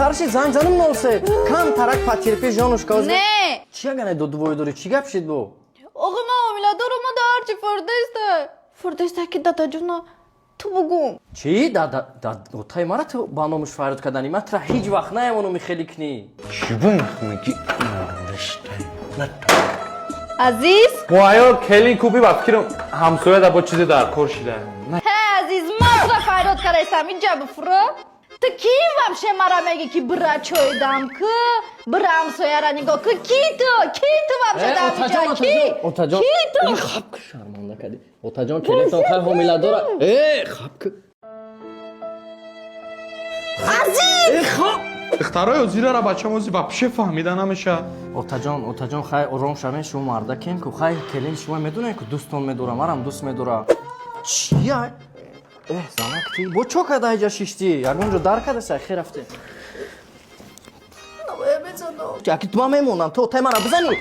Сарши, занг занум 03. Кам тарак потерпи, жёнушка. Не. Чӣ агане додувой дорӣ? Чӣ гап шид бо? Оға, ман ҳомиладорам, ма дар ҳарчи фурдеста. Фурдеста ки, дадаҷона, ту бугум. Чӣ? Отай мара ту ба номуш фарёд кардани? Ман тура ҳеҷ вақт наямонум хеле кунӣ. Чӣ бумехоҳӣ ки? Азиз. Муайё келин кӯби, ба фикрам, ҳамсоя да бо чизе дар кор шида. Ҳе, азиз, ман тура фарёд кардаистам, иҷа бифура. Ту ки вообще мара меги, ки бира чой дам ку, бира ҳамсояра нигоҳ ку? Ки ту, ки ту вообще дам иҷа, ки? Отаҷон. Ки ту? Ин хаб ку, шарманда кардӣ. Отаҷон, келинтон хай ҳомиладора. Э, хаб ку. Азиз. Э, хаб. Духтарои озирара бачам ози вообще фаҳмида намеша. Отаҷон, отаҷон, хай ором шавен, шумо мардакем ку. Хай, келин шумо медонед ку дӯстон медора, марам дӯст медора. Чия? Эҳ, занак, ти бо чо када иҷа шиштӣ? Ягон ҷо дар кадаса, хе рафте. Яки ту ман мемонам, ту отай мара бизанӣ.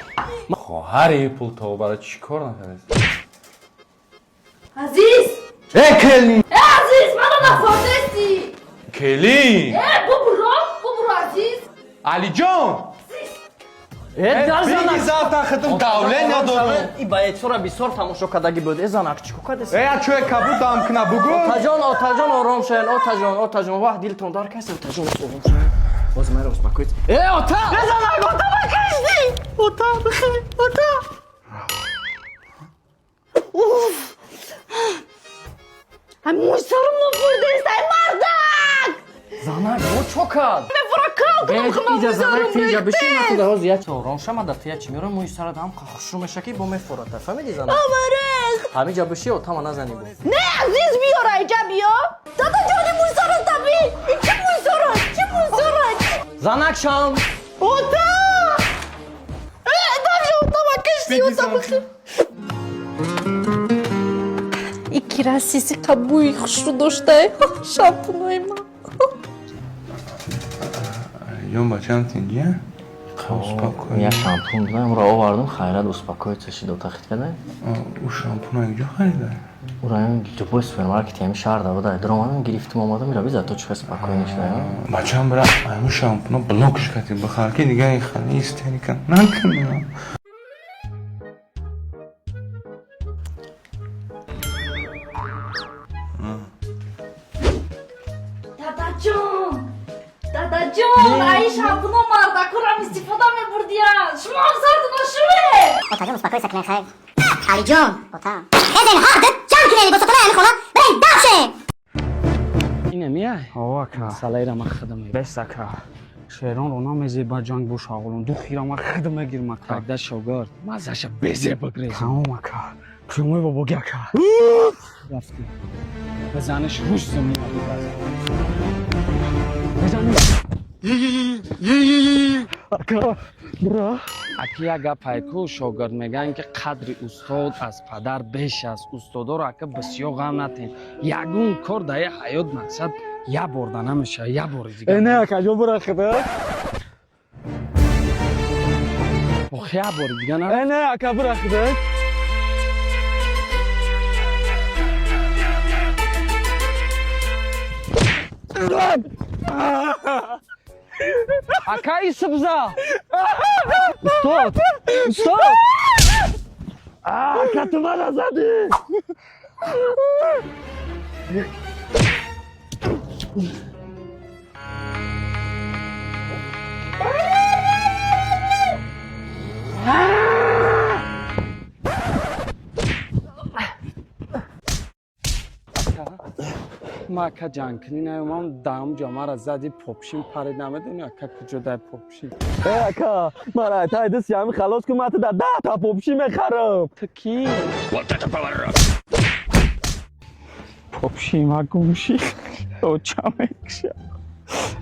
Хоҳари пул то барои чӣ кор накардед? Азиз. Э, келин! Э, азиз, маро нафордести. Келин! Э, бубуро, бубуро, азиз. Алиҷон! Э, дар биги занак. Завтра хитм давления дорам. И баецора бисёр тамошо кардагӣ буд. Э, занак, чӣ ко кардеси? Э, я чӯе кабуд дам куна, бугӯ. Отаҷон, отаҷон, ором шавен, отаҷон, отаҷон, ваҳ, дилтон дар касе, отаҷон, ором шавен. Боз маро успокоить. Э, ота! Э, занак, ота, ма кишти! Ота, бихе, ота! Уф! Ай, мӯй сарам нафурдест, ай мардак! Занак, бо чо кард? Мефура, кал кунам хама. Иҷа мӯй занак, сарам ту иҷа бишин, рехтест. ман ту ҳозир як ором шама, дар ту як чӣ меорам, мӯи сарат ҳам хушрӯ меша, ки бо мефората. Фаҳмидӣ, занак? Амарех! Ҳамиҷа биши, отама назанӣ бо. Не, азиз, биёра, иҷа биё. Дадаҷони, мӯй сарат таби! Ин чӣ мӯй сарат? Чӣ мӯй сарат? Занак шам! Ота! Э, даже отама кишти, ота, бихе. Икира сиси қабӯи хушрӯ доштай шампунои ман. Алиҷон, бачам тинҷия? Успокой. Я шампун додам, ро овардум, хайрат, успокоиться шид, ота хит кадай. Ӯ шампуна куҷо харида? Ӯ любой супермаркети ҳами шаҳр да буда. Даромадам, гирифтум, омадам, ира биза, то чӣ хел спокойно шуда. Бачам, бира айму шампуна блокш кати бихар, ки дига ин хали истерика накунам. Дадаҷон, дадаҷон, ай шампуно мардакорам истифода мебурдиян. Шумо ҳам сартона шуве. Отаҷон, успокойся, кунен, хай. Алиҷон, ота. Хезен, ҳар ду ҷамъ кунен либосатона ҳами хона, бирен дав шен. Ина мияй. О, ака. Масъалаира ман худам. Бес, ака. Шеронро намезеба ҷанг бо шағолон. Ду хира ман худам мегирм, ака. Тогда, шогирд, мазаша безе бигрез. Тамом, ака. Прямой бобоги, ака. Рафтӣ. Бизаниш, рӯш замина бибаз. Бизаниш. Ака, бра. Аки, як гап айку, шогирд, мегӯянд, ки қадри устод аз падар беш аст. Устодоро, ака, бисёр ғам натен. Ягон кор дар як ҳаёт, мақсад, як борда намешавад, як бори Э, дигар. не, ака, ҷо бра худа. Охи, як бори дига на. Э, не, ака, бра худа. Ака, исибза. Устод, устод. Ака, ту мана задӣ. Ма, ака, ҷангкунӣ наёмам, даҳум ҷо мара зади, попшин парид, намедони, ака, куҷо дай попшин. Э, ака, мара тай даст ҳами халос кун, ман ту да 10 та попши мехарам. Ту кӣ? Попши ма гумши, оча мекша.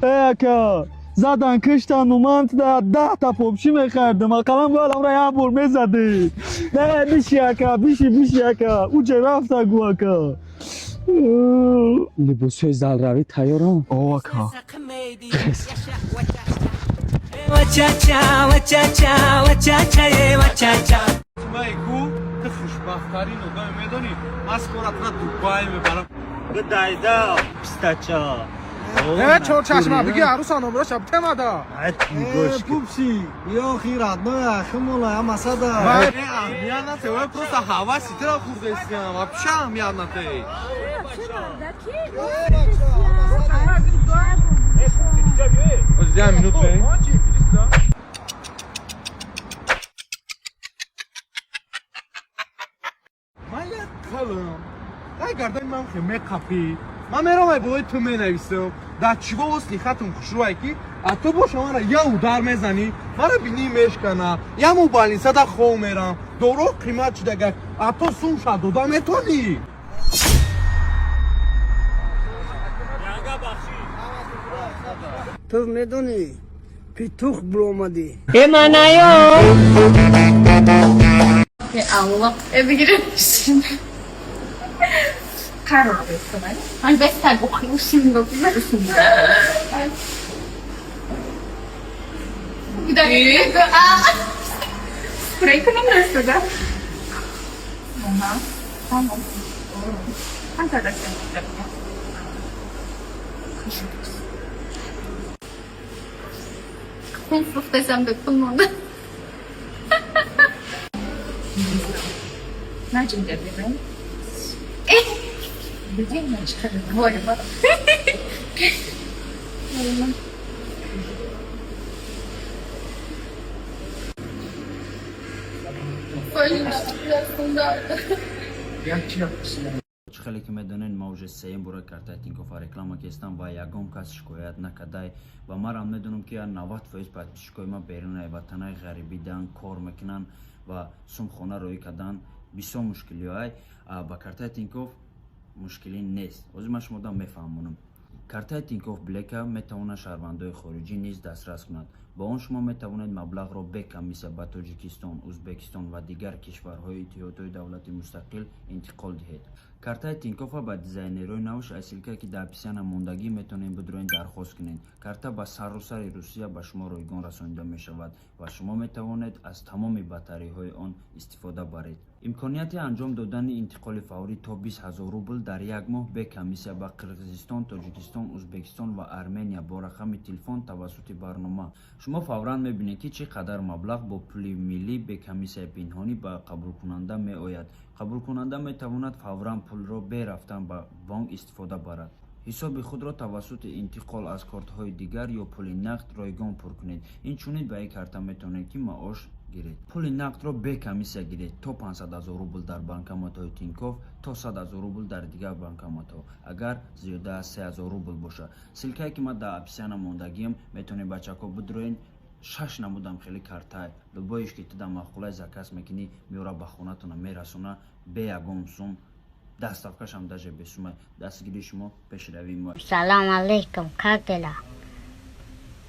Э, ака, задан киштану ман ту да 10 та попши мехардам. Ақаллан бояд амра як бор мезадӣ. Не, биши, ака, биши, биши, ака. Уҷа рафта гу, ака. Либосҳои залравӣ тайёрам? О, ака. Ку ту хушбахттарин одаме, медонӣ, ман скоро тура Дубай мебарам. Бидайда, пистача. Э, чорчашма, биги аруса номроша битемада. Пупси, биё хи родной ахимола амасада. Аҳамият нате, вай просто ҳаваси тира хурдестиям, вообще аҳамият нате. Оз минут бе. Ман як калам. Ай гардани ман хе мекапӣ. Ман мерам ай болои ту менависам. Дар чиво осли хатм хушрӯай ки, а ту боша мара я удар мезанӣ, мара бинӣ мешкана, я мо больницада хов мерам, доро қимат шидагак, а ту сумша дода метонӣ. Ту медонӣ, петух биромадӣ. Allah بگیرم. Чӣ хеле ки медонед, ма уже сеюм бора картаи Тинькоффа реклама кестам ва ягон кас шикоят накардай. Ва марам медонам, ки 90% подписчикои ма берунаи ватанаи ғарибидан кор мекунанд ва сумхона роӣ кардан бисёр мушкилиҳоай. Ба картаи Тинькофф мушкилӣ нест. Ҳозир ман шумода мефаҳмонам. Картаи Тинькофф Блека метавонад шаҳрвандои хориҷӣ низ дастрас кунад. Бо он шумо метавонед маблағро бе комиссия ба Тоҷикистон, Ӯзбекистон ва дигар кишварҳои Иттиҳодҳои давлати мустақил интиқол диҳед. Картаи Тинькоффа ба дизайнерҳои навш аз ссылка, ки дар описания мондагӣ, метавонед бидроен, дархост кунед. Карта ба саросари Русия ба шумо ройгон расонида мешавад ва шумо метавонед аз тамоми бартариҳои он истифода баред. Имконияти анҷом додани интиқоли фаврӣ то 20 000 рубл дар як моҳ бе комиссия ба Қирғизистон, Тоҷикистон, Ӯзбекистон ва Армения бо рақами телефон тавассути барнома. Шумо фавран мебинед, ки чӣ қадар маблағ бо пули миллӣ бе комиссияи пинҳонӣ ба қабулкунанда меояд. Қабулкунанда метавонад фавран пулро бе рафтан ба бонк истифода барад. Ҳисоби худро тавассути интиқол аз кортҳои дигар ё пули нақд ройгон пур кунед. Инчунин ба ин карта метавонед, ки маош гиред. Пули нақдро бе комиссия гиред то 500 000 рубл дар банкоматҳои Тинькофф, то 100 000 рубл дар дигар банкоматҳо, агар зиёда аз 3000 рубл бошад. Ссылкае, ки ман дар описания мондагиам, метавонед, бачако, бидроен. Шаш намудам хеле картай, любоиш ки ту дар маъқулай, заказ мекунӣ, меора, ба хонатона мерасона бе ягон сум. Доставкашам даже бесумай. Дастгирии шумо пешравии мо. Салом алейкум, как дела?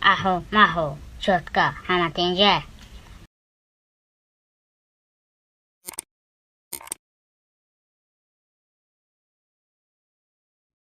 Ахо, махо, чётко, ҳама тинҷа?